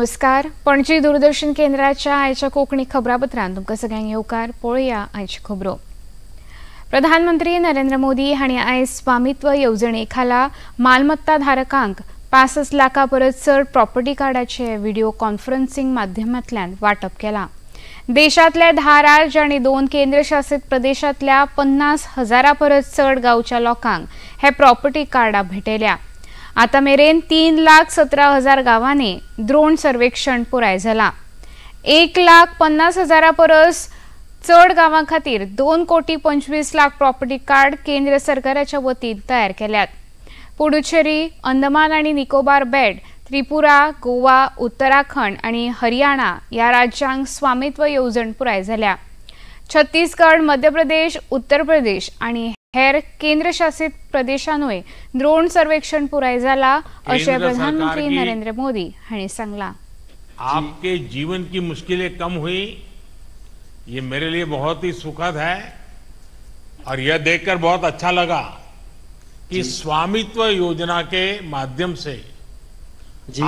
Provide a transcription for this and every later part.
नमस्कार, पणजी दूरदर्शन केंद्राच्या आयच्या कोंकणी खबरापत्रांत तुमकां सगळ्यांक येवकार. पळोवया आयच्यो खबरो. प्रधानमंत्री नरेंद्र मोदी हांणी आयज स्वामित्व येवजणे खाला मालमत्ता धारकांक 65 लाखां परस चड प्रॉपर्टी कार्डाचे व्हिडिओ कॉन्फरन्सिंग माध्यमांतल्यान वांटप केलां. देशांतल्या 10 राज्य आनी 2 केंद्रशासित प्रदेशांतल्या 50,000 परस चड गांवच्या लोकांक हे प्रॉपर्टी कार्डां भेटयल्या. आतां मेरेन 3,17,000 गांवांनी द्रोण सर्वेक्षण पुराय जालां. 1,50,000 परस चड गांवां खातीर 2,25,00,000 प्रॉपर्टी कार्ड केंद्र सरकाराच्या वतीन तयार केल्यात. पुडुचेरी, अंदमान आनी निकोबार बेट, त्रिपुरा, गोवा, उत्तराखंड आनी हरियाणा ह्या राज्यांक स्वामित्व येवजण पुराय जाल्या. छत्तीसगड, मध्य प्रदेश, उत्तर प्रदेश आनी हेर केंद्रशासित प्रदेशांनूय द्रोण सर्वेक्षण पुराय जाला अशें प्रधानमंत्री नरेंद्र मोदी हांणी सांगलां. आपके जीवन की मुश्किलें कम हुई, ये मेरे लिए बहुत ही सुखद है और यह देखकर बहुत अच्छा लगा कि स्वामित्व योजना के माध्यम से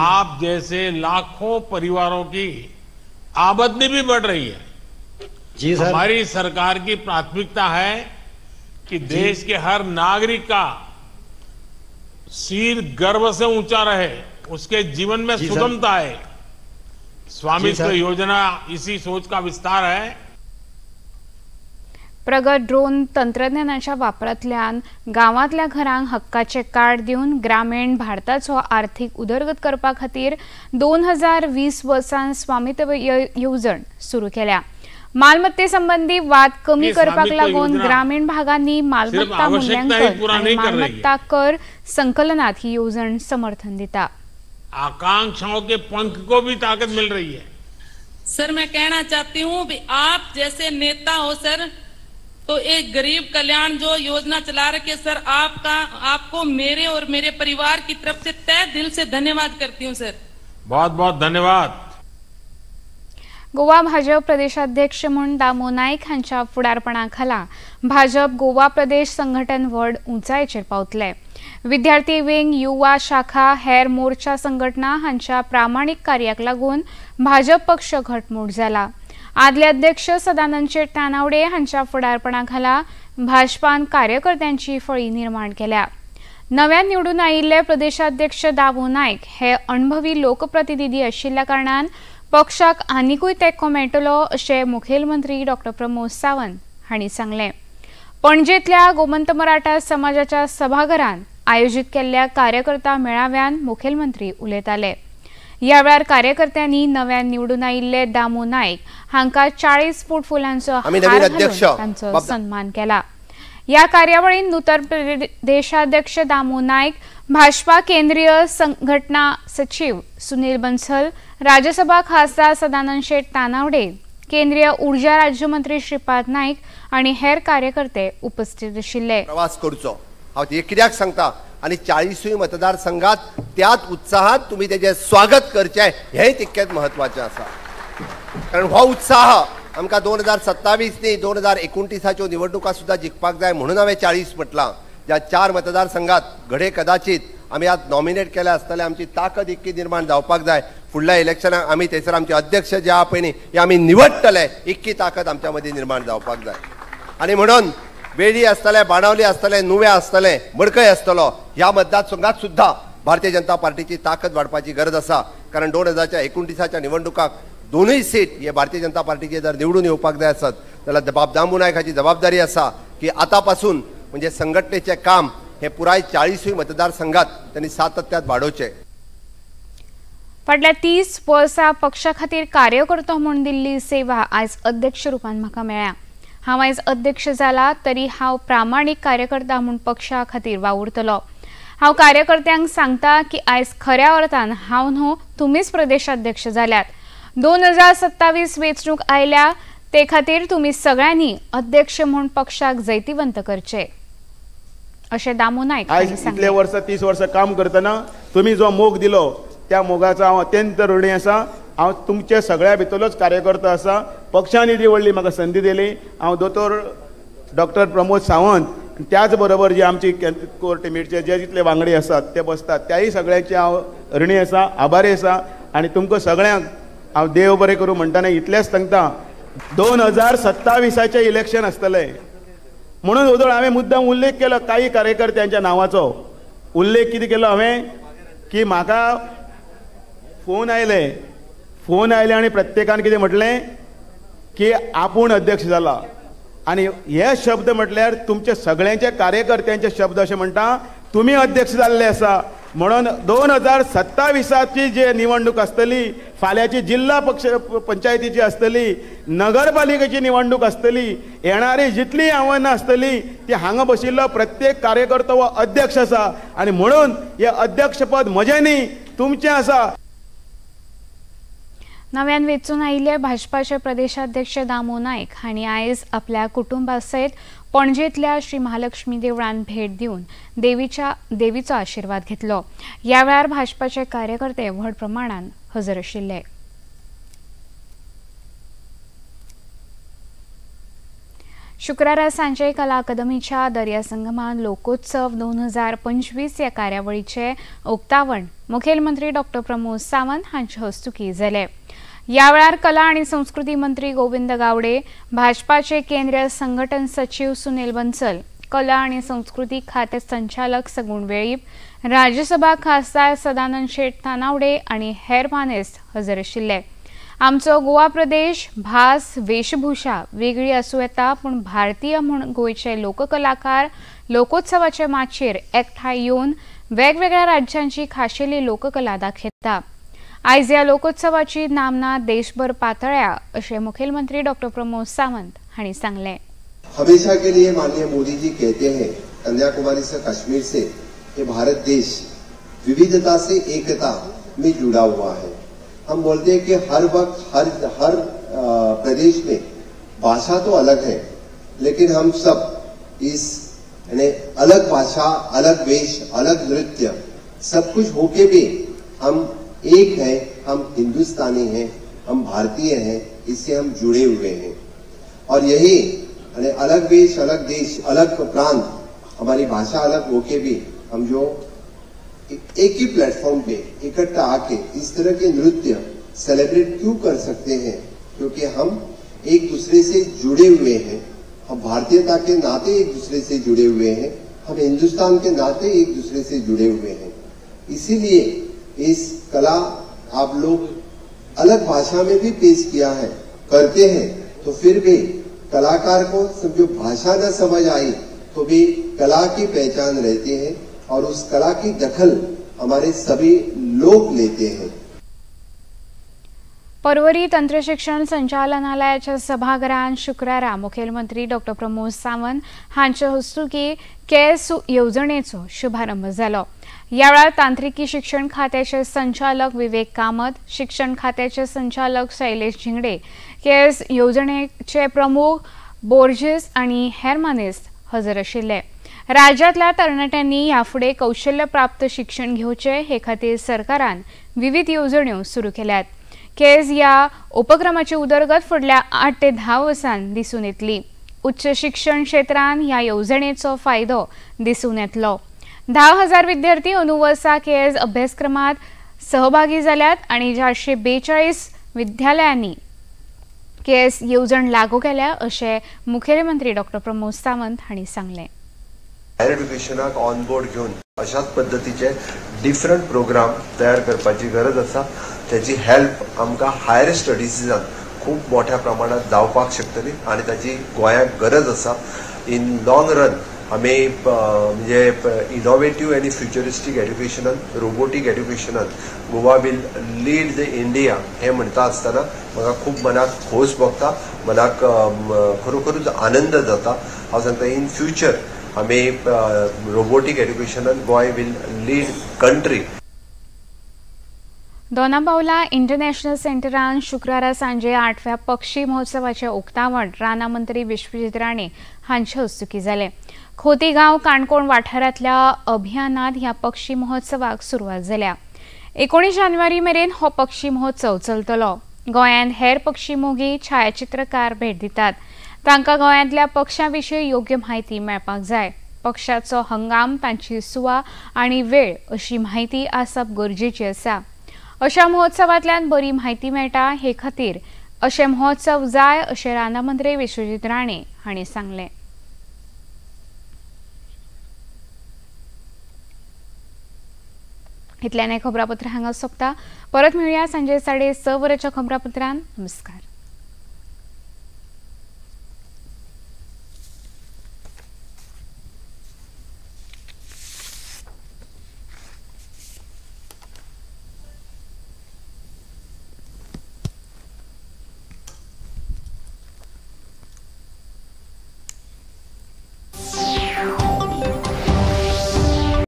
आप जैसे लाखों परिवारों की आमदनी भी बढ़ रही है। जी सर, हमारी सरकार की प्राथमिकता है कि देश के हर नागरिक का सिर गर्व से ऊंचा रहे, उसके जीवन में सुगमता आए। स्वामित्व योजना इसी सोच का विस्तार है। प्रगत ड्रोन तंत्रज्ञानाच्या वापरांतल्यान गांवांतल्या घरांक हक्काचे कार्ड दिवन ग्रामीण भारताचो आर्थिक उदरगत करपा खातीर 2020 वर्सान स्वामित्व येवजण सुरू केल्या. मालमत्ते संबंधी वाद कमी करपाक लागून ग्रामीण भागांनी मालमत्ता मूल्यांकन आनी मालमत्ता कर संकलनात ही येवजण समर्थन दिता. आकांक्षाओं के पंख को भी ताकत मिल रही है. सर, मैं कहना चाहती हूँ भी आप जैसे नेता हो सर, तो एक गरीब कल्याण जो योजना चला रखे सर, आपका आपको मेरे और मेरे परिवार की तरफ से तय दिल से धन्यवाद करती हूँ सर. बहुत बहुत धन्यवाद. गोवा भाजप प्रदेशाध्यक्ष म्हूण दामू नायक हांच्या फुडारपणा खाला भाजप गोवा प्रदेश संघटन व्हड उंचायेचेर पावतले. विद्यार्थी विंग, युवा शाखा, हेर मोर्चा संघटना हांच्या प्रामाणीक कार्याक लागून भाजप पक्ष घटमूट जाला. आदले अध्यक्ष सदानंद शेट तानावडे हांच्या फुडारपणा खाला भाजपान कार्यकर्त्यांची फळी निर्माण केल्या. नव्यान निवडून आयिल्ले प्रदेशाध्यक्ष दामू नायक हे अणभवी लोकप्रतिनिधी आशिल्ल्या कारणान पक्षाक आनिकूय तेंको मेळटलो अशें मुखेलमंत्री डॉक्टर प्रमोद सावंत हांणी सांगलें. पणजेंतल्या गोमंत मराठा समाजाच्या सभाघरांत आयोजीत केल्ल्या कार्यकर्ता मेळाव्यान मुखेलमंत्री उलयताले. ह्या वेळार कार्यकर्त्यांनी नव्यान निवडून आयिल्ले दामू नायक हांकां 40 फूट फुलांचो हार घालून तांचो सन्मान केला. ह्या कार्यावळींत नूतन प्रदेशाध्यक्ष दामू नायक, भाजपा केंद्रीय संघटना सचिव सुनील बन्सल, राज्यसभा खासदार सदानंद शेट तानावडे, केंद्रीय ऊर्जा राज्यमंत्री श्रीपाद नाईक आनी हेर कार्यकर्ते उपस्थित आशिल्ले. प्रवास करचो हांव ते कित्याक सांगता आनी 40 मतदारसंघात त्याच उत्साहात तुमी तेजें स्वागत करचें हेंय तितकेंच म्हत्वाचें आसा. कारण हो उत्साह आमकां 2027 न्ही 2029 निवडणुका सुद्दां जिखपाक जाय म्हणून हांवें 40 म्हटलां. ज्या 4 मतदारसंघात घडये कदाचित आमी आज नॉमिनेट केल्या आसतले, आमची ताकद इतकी निर्माण जावपाक जाय. फुडल्या इलेक्शनाक आमी थंयसर आमचे अध्यक्ष जे आहा पळय न्ही हे आमी निवडटले, इतकी ताकद आमच्या मदीं निर्माण जावपाक जाय. आनी म्हणून वेळी आसतले, बाणावली आसतले, नुवें आसतलें, मडकय आसतलो, ह्या मतदारसंघात सुद्दां भारतीय जनता पार्टीची ताकद वाडपाची गरज आसा. कारण 2029 निवडणुकाक 2 सीट हे भारतीय जनता पार्टीचे जर निवडून येवपाक जाय आसत जाल्यार बाब दामू नायक हाची जबाबदारी आसा की आतां पासून म्हणजे संघटनेचें काम हे पुराय 40 मतदारसंघात त्यांनी सातत्यात वाडोवचें. फाटल्या 30 वर्सां पक्षा खातीर कार्यकर्तो म्हूण दिल्ली सेवा आयज अध्यक्ष रुपान म्हाका मेळ्ळ्या. हांव आयज अध्यक्ष जाला तरी हांव प्रामाणीक कार्यकर्ता म्हूण पक्षा खातीर वावुरतलो. हांव कार्यकर्त्यांक सांगता की आयज खऱ्या अर्थान हांव न्हू तुमीच प्रदेशाध्यक्ष जाल्यात. 2027 वेंचणूक आयल्या ते खातीर तुमी सगळ्यांनी अध्यक्ष म्हूण पक्षाक जैतिवंत करचे अशें दामू नायक आयज इतले वर्सां 30 वर्सां काम करतना तुमी जो मोग दिलो त्या मोगाचो हांव अत्यंत ऋणी आसा. हांव तुमचे सगळ्या भितरलोच कार्यकर्तो आसा. पक्षान इतली व्हडली म्हाका संदी दिली. हांव दोतोर डॉक्टर प्रमोद सावंत त्याच बरोबर जे आमची कोर टिमीचे जे जितले वांगडी आसात ते बसतात त्याही सगळ्यांचे हांव ऋणी आसा, आभारी आसा. आनी तुमकां सगळ्यांक हांव देव बरें करूं म्हणटना इतलेंच सांगता, 2027 इलेक्शन आसतलें म्हणून वदळ हांवें मुद्दाम उल्लेख केलो काही कार्यकर्त्यांच्या नांवाचो. उल्लेख कितें केलो हांवें की म्हाका फोन आयले, फोन आयले आनी प्रत्येकान कितें म्हटलें की आपूण अध्यक्ष जाला. आनी हे शब्द म्हटल्यार तुमचे सगळ्यांचे कार्यकर्त्यांचे शब्द अशें म्हणटा, तुमी अध्यक्ष जाल्ले आसा म्हणून 2027 जी निवडणूक आसतली, फाल्यांची जिल्हा पक्ष पंचायतीची आसतली, नगरपालिकेची निवडणूक आसतली, येणारी जितली आव्हानां आसतली ती हांगा बशिल्लो प्रत्येक कार्यकर्तो हो अध्यक्ष आसा आनी म्हणून हें अध्यक्षपद म्हजें न्ही तुमचें आसा. नव्यान वेंचून आयिल्ले भाजपाचे प्रदेशाध्यक्ष दामू नायक हांणी आयज आपल्या कुटुंबा सयत पणजेंतल्या श्री महालक्ष्मी देवळान भेट दिवन देवीचो आशिर्वाद घेतलो. ह्या वेळार भाजपाचे कार्यकर्ते व्हड प्रमाणान हजर आशिल्ले. शुक्रारा सांजे कला अकादमीच्या दर्या संगमान लोकोत्सव 2025 ह्या कार्यावळीचे उक्तावण मुखेलमंत्री डॉ प्रमोद सावंत हांचे हस्तुकीं जालें. ह्या वेळार कला आनी संस्कृती मंत्री गोविंद गावडे, भाजपाचे केंद्रीय संघटन सचीव सुनील बन्सल, कला आनी संस्कृती खाते संचालक सगुण वेळीप, राज्यसभा खासदार सदानंद शेट तानावडे आनी हेर मानेस्त हजर आशिल्ले. आमचो गोवा प्रदेश भास वेशभूषा वेगळी आसूं येता, पूण भारतीय म्हूण गोंयचे लोककलाकार लोकोत्सवाचे माचयेर एकठांय येवन वेगवेगळ्या राज्यांची खाशेली लोककला दाखयता. आयज ह्या लोकोत्सवाची नामना देशभर पातळ्या अशें मुखेलमंत्री डॉ प्रमोद सावंत हांणी सांगलें. हमेशा के लिए माननीय मोदी जी कहते हैं, कन्याकुमारी से कश्मीर से ये भारत देश विविधता से एकता में जुड़ा हुआ है. हम बोलते हैं कि हर वक्त हर प्रदेश में भाषा तो अलग है, लेकिन हम सब इस यानी अलग भाषा, अलग वेश, अलग नृत्य, सब कुछ होके भी हम एक हैं, हम हिंदुस्तानी हैं, हम भारतीय हैं, इससे हम जुड़े हुए हैं. और यही यानी अलग वेश, अलग देश, अलग प्रांत, हमारी भाषा अलग होके भी हम जो एक ही प्लेटफॉर्म पे इकट्ठा आके इस तरह के नृत्य सेलिब्रेट क्यों कर सकते हैं, क्योंकि हम एक दूसरे से जुड़े हुए हैं, हम भारतीयता के नाते एक दूसरे से जुड़े हुए हैं, हम हिंदुस्तान के नाते एक दूसरे से जुड़े हुए हैं. इसीलिए इस कला आप लोग अलग भाषा में भी पेश किया है, करते हैं, तो फिर भी कलाकार को समझो भाषा न समझ आई तो भी कला की पहचान रहती है और उस कला की दखल हमारे सभी लोग लेते हैं. पर्वरी तंत्रशिक्षण संचालनालयाच्या सभाघरान शुक्रारा मुखेलमंत्री डॉ प्रमोद सावंत हांचे हस्तुकीं केस येवजणेचो शुभारंभ जालो. ह्या वेळार तांत्रिकी शिक्षण खात्याचे संचालक विवेक कामत, शिक्षण खात्याचे संचालक शैलेश झिंगडे, केस येवजणेचे प्रमुख बोर्जेस आनी हेर मानेस्त हजर आशिल्ले. राज्यांतल्या तरणाट्यांनी ह्या फुडें कौशल्यप्राप्त शिक्षण घेवचें हे खातीर सरकारान विविध येवजण्यो सुरू केल्यात. केज ह्या उपक्रमाची उदरगत फुडल्या 8 ते 10 वर्सां दिसून येतली. उच्च शिक्षण क्षेत्रांत ह्या येवजणेचो फायदो दिसून येतलो. 10,000 विद्यार्थी अंदू वर्सा केज अभ्यासक्रमात सहभागी जाल्यात आनी 442 विद्यालयांनी केएस येवजण लागू केल्या अशें मुखेलमंत्री डॉ प्रमोद सावंत हांणी सांगलें. हायर एड्युकेशनाक ऑन बोर्ड घेवन अशाच पद्दतीचे डिफरंट प्रोग्राम तयार करपाची गरज आसा. त्याची हेल्प आमकां हायर स्टडीजान खूब मोठ्या प्रमाणात जावपाक शकतली आनी ताची गोंयाक गरज आसा. इन लॉंग रन आमी म्हणजे इनोवेटीव आनी फ्युचरिस्टीक एड्युकेशनान, रोबोटीक एड्युकेशनान Goa will lead the India हें म्हणटा आसतना म्हाका खूब मनाक खोस भोगता, मनाक खरोखरूच आनंद जाता. हांव सांगता इन फ्युचर आमी रोबोटीक एड्युकेशनान Goa will lead country. Dona Paula international सेंटरान शुक्रारा सांजे 8व्या पक्षी महोत्सवाचे उक्तावण रानां मंत्री विश्वजीत राणे हांचे हस्तुकीं जालें. खोतीगांव काणकोण वाठारांतल्या अभियानात ह्या पक्षी महोत्सवाक सुरवात जाल्या. 19 जानेवारी मेरेन हो पक्षी महोत्सव चलतलो. गोंयांत हेर पक्षी मोगी, छायाचित्रकार भेट दितात. तांकां गोंयांतल्या पक्षां विशीं योग्य म्हायती मेळपाक जाय. पक्षाचो हंगाम, तांची सुवा आनी वेळ अशी म्हायती आसप गरजेची आसा. अशा महोत्सवांतल्यान बरी म्हायती मेळटा हे खातीर अशे महोत्सव जाय अशें रानां मंत्री विश्वजीत राणे हांणी सांगलें। इतल्यान हें खबरापत्र हांगा सोंपता। परत मेळया सांजे 6:30 वरांच्या खबरापत्रान। नमस्कार।